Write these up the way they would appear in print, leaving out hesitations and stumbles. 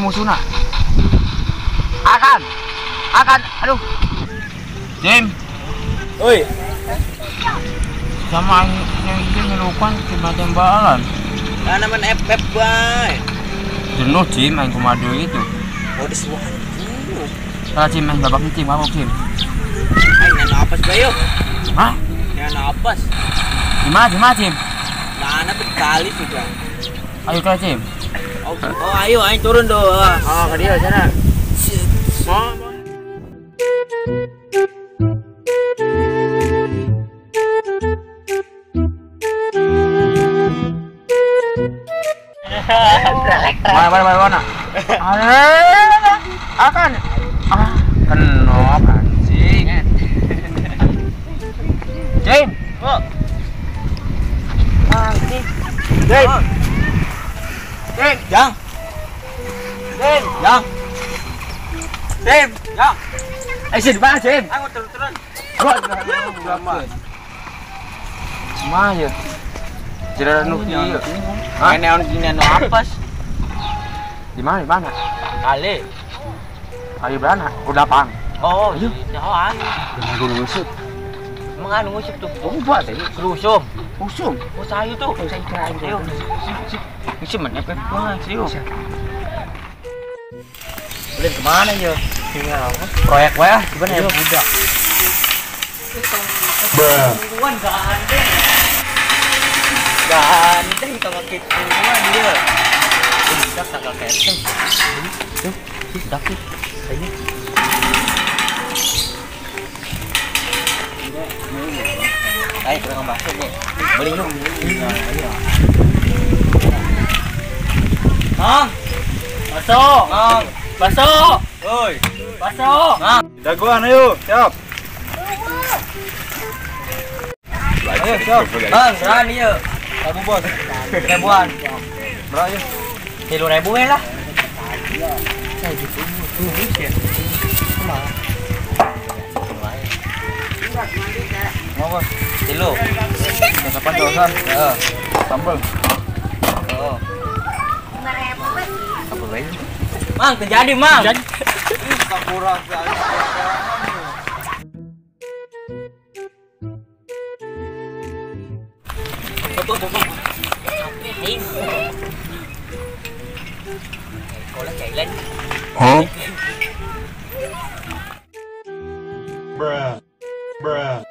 musuh-musuhna. Akan. Akan, aduh. Jim. Oi. Sama yang ini ngelupan cuma tembakan. Karena main FF bae. Jenuh Jim main komando itu. Oh, disuruh. Salah Jim main babak Jim, mabok Jim. Aing nana apes bae yuk. Hah? Nana apes. Di mana Jim? Mana berkali sudah. Ayo ke Jim. Oh, ayo aing turun doh. Oh, ke dia sana. Mau. Mana? Akan. Ah, kenop anjing. Jim. Oh. Anjing. Jim. Jim, Jang. Jim, Jang. Jim, Jang. Eh, sini mana, Jim? Ayo turun-turun. Mah ya. Jalan nu ieu. Hah? Neon gini anu apes. Di mana? Di mana? Kali. Kali berana? Udah pang. Oh, iya. Oh, ayo. Jangan gunung usut. Emang anu usut tuh. Oh, buat tadi. Rusum. Usum. Oh, sayu tuh. Oh, saya kira ayo. Sip. Sip mana banget sih. Ulin kemana ya? Proyek wae ah, gimana ya budak. Tungguan gandeng. Gandeng tanggal kituan dia. Budak tanggal keteng. Tuh, budak tuh. Ayo. Ayo kurang bakso nih. Beli yuk. Mang. Bakso. Mang. Bakso. Oi. Bakso. Mang. Jagoan ayo, siap. Ayo, siap. Bang, berani yuk. Kamu bos. Ribuan. Berapa ya? 3.000 we lah. Saya gitu ya. Mau bos? 3. Kapan dosan? Heeh. Sambal. Oh. 5.000 Apa bae? Mang, terjadi, Mang. Kurang sekali. Cô chạy lên. Hả? Bruh. Bruh.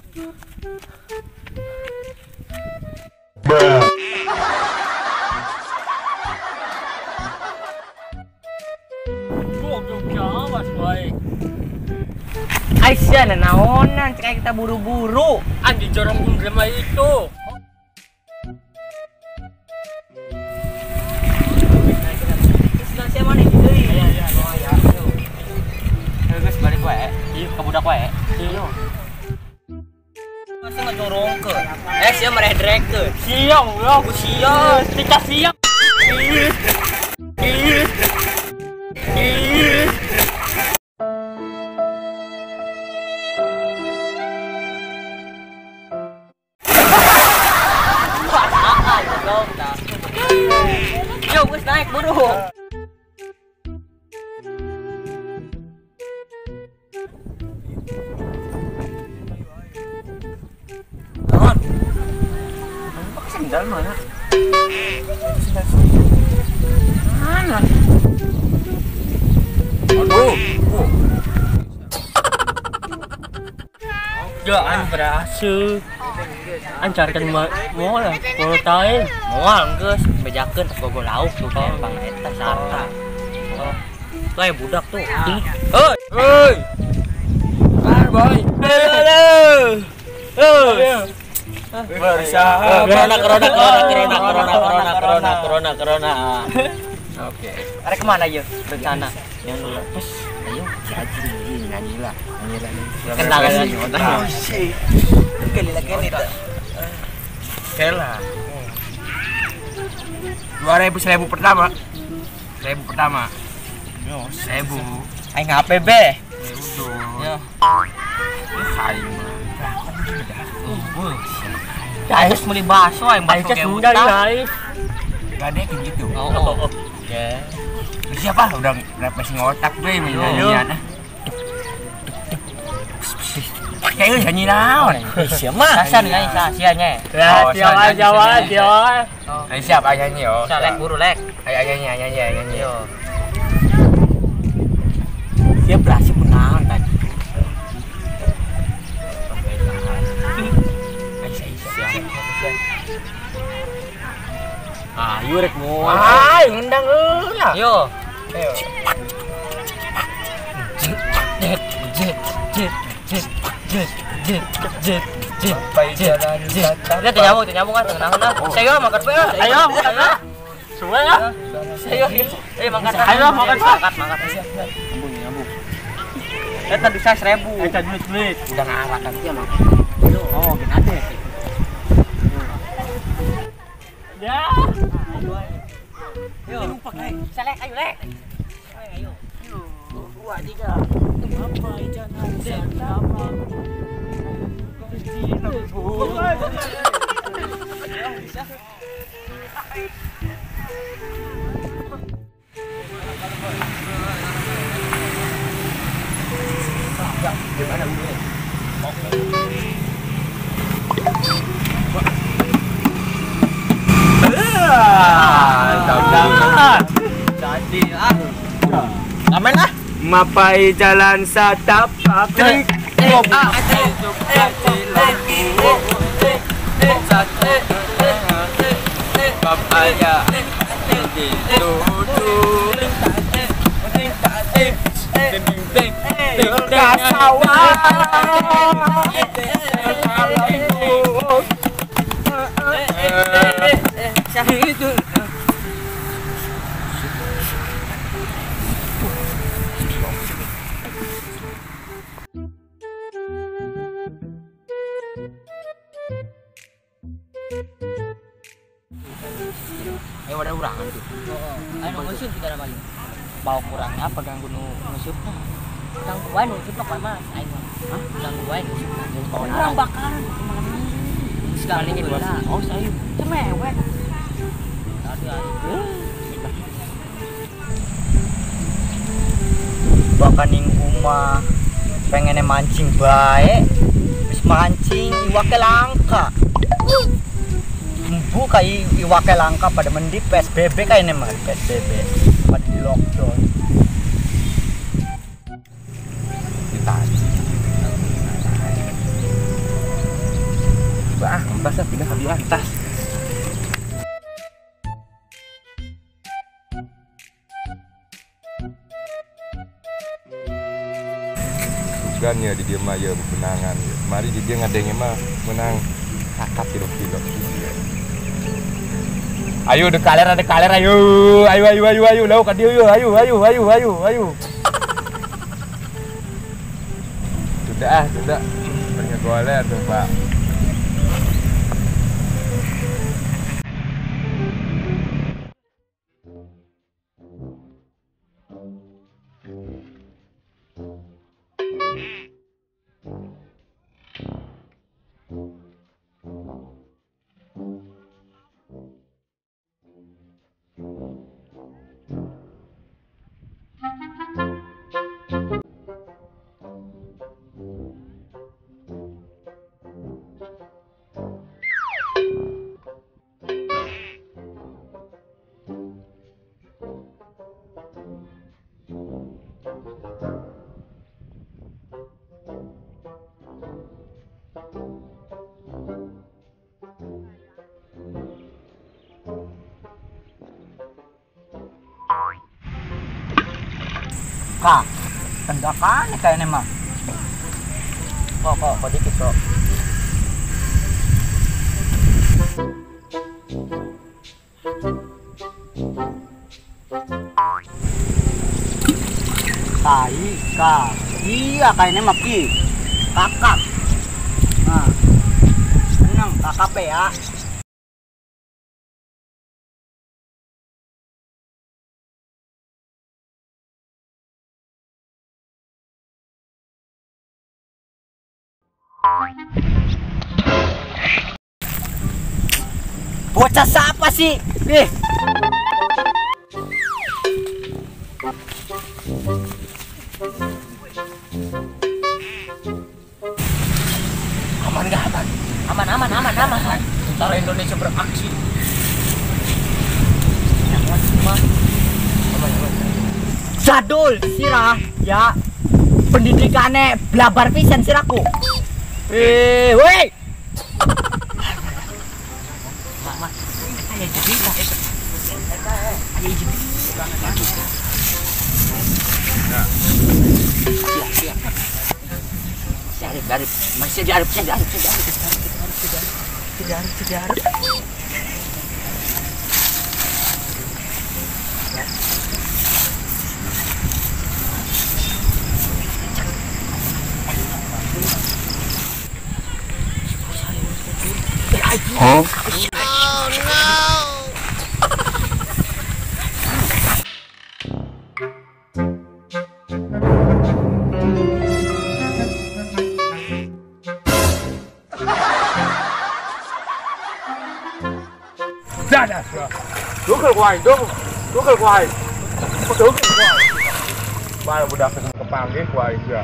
Bruh. Bruh. Aisyah naonan cek kita buru-buru. Anjing jorong jelema itu. Geus balik wae. Ieu ka budak wae. Iya. Masa ngajorongkeun. Eh sia meredrekeun. Siang ya, Ku sia. Tika siang. Ih. Ih. Ih. Yo, geus naik buru. Naon? Pakai sendal mana? Sendal. Mana? Aduh. Ya, berhasil. Ancarkan mau lah, mau tahu. Moal geus bejakeun gogo lauk tuh kan bang eta sarta. Oh. Tuh aya budak tuh. Hoi. Hoi. Bar boy. Halo. Hoi. Bersahabat. Corona corona corona corona corona corona corona corona corona. Oke. Arek kemana yeuh rencana? Yang dulu. Ayo si Aji nyanyi lah. Nyanyi lah. Kenal kan? Kali lagi nih. Kela. 2.000 1.000 pertama. 1.000 pertama. 1.000. Aing HP be. Ya udah. Ya. Saing mah. Terus beli bakso yang bakso kayak utang. Gadekin gitu. Oh. Ya. Siapa udah masih ngotak deh nyanyian. Kayak nyanyi naon. Siapa? Sasan nyanyi sia nya. Ya, siapa siapa siapa. Ayo siap ayo nyanyi yo. Lek buru lek. Ayo nyanyi nyanyi nyanyi. Yo. Dia berhasil menahan tadi. Ayo rek mau. Ayo ngendang heula. Yo. Ayo. Jet jet jet jet jet jet jet jet jet jet. Lihat nyambung kan tengah-tengah. Saya makan apa? Ayo makan. Semua ya. Saya makan. Ayo makan. Makan. Nyambung. Eta bisa 1000. Eta duit. Udah ngarak kan dia makan. Oh, gimana ya? Ya. Yo. Numpak lek. Selek ayo lek. Ayo. 2 3. Apa jangan siapa? Gimana gue? Jadi ah. Amin ah. Mapai jalan satapak. Papaya Ayo ada urangan tuh. Ayo musuh kita nama. Bau kurangnya apa ganggu nu musupna? Ganggu wae nu musupna kumaha mah aing mah. Hah? Ganggu wae nu musupna. Urang bakaran sekali ini lah. Oh, saya cemewek. Tadi aing. Bahkan ning omah pengene mancing bae. Wis mancing iwake langka. Embu kai iwake langka pada mendi PSBB kayaknya mah PSBB pada di lockdown. Bah, empas lah pindah ke atas. Sugan ya di dia mah ya bebenangan. Mari di dia ngadengnya mah menang kakap kilo-kilo. Ayo dekaler ada kaler ayo ayo ayo ayo ayo lauk ka dieu ayo ayo ayo ayo ayo. Sudah ah sudah. Punya goler tuh Pak. Kak, tendakan kayaknya mah. Kok dikit kok. Tai, kak. Iya kayaknya mah ki. Kakak. Nah. Tenang, kakap ya. Bocah siapa sih? Ih. Aman gak aman? Aman, aman, aman, aman. Tentara Indonesia beraksi. Jadul sirah ya. Pendidikannya blabar pisan siraku. Woi. Mama, ayo jadi ayo jadi. Siap, siap. Arif, masih di Arif, di Arif, di Arif, di Arif, di Arif. Huh? Oh no! Dadah, dukul kuai, dukul kuai, dukul kuai. Mana budak kepanggil kuai ya.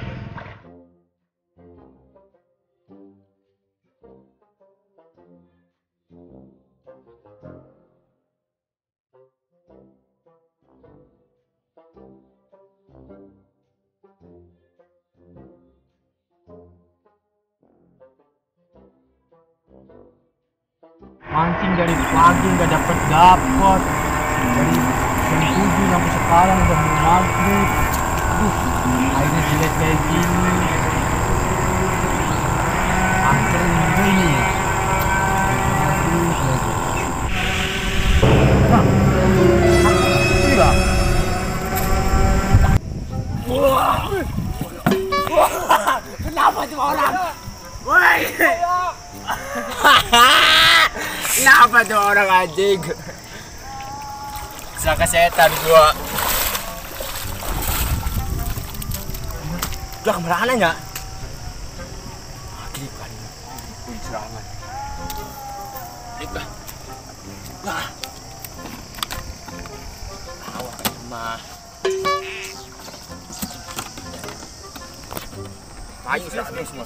Mancing dari pagi nggak dapet dapet, dari jam 7 sampai sekarang udah mau maghrib. Aduh, airnya jelek kayak gini. Angker juga ini ya. Aduh, lagi. Nah, gila. Wah, wah, kenapa tuh orang? Woi. Kenapa tuh orang anjing? Sangka setan gua. Udah kemana ya? Lagi kan serangan. Dik. Wah. Awak mah. Ayo semua.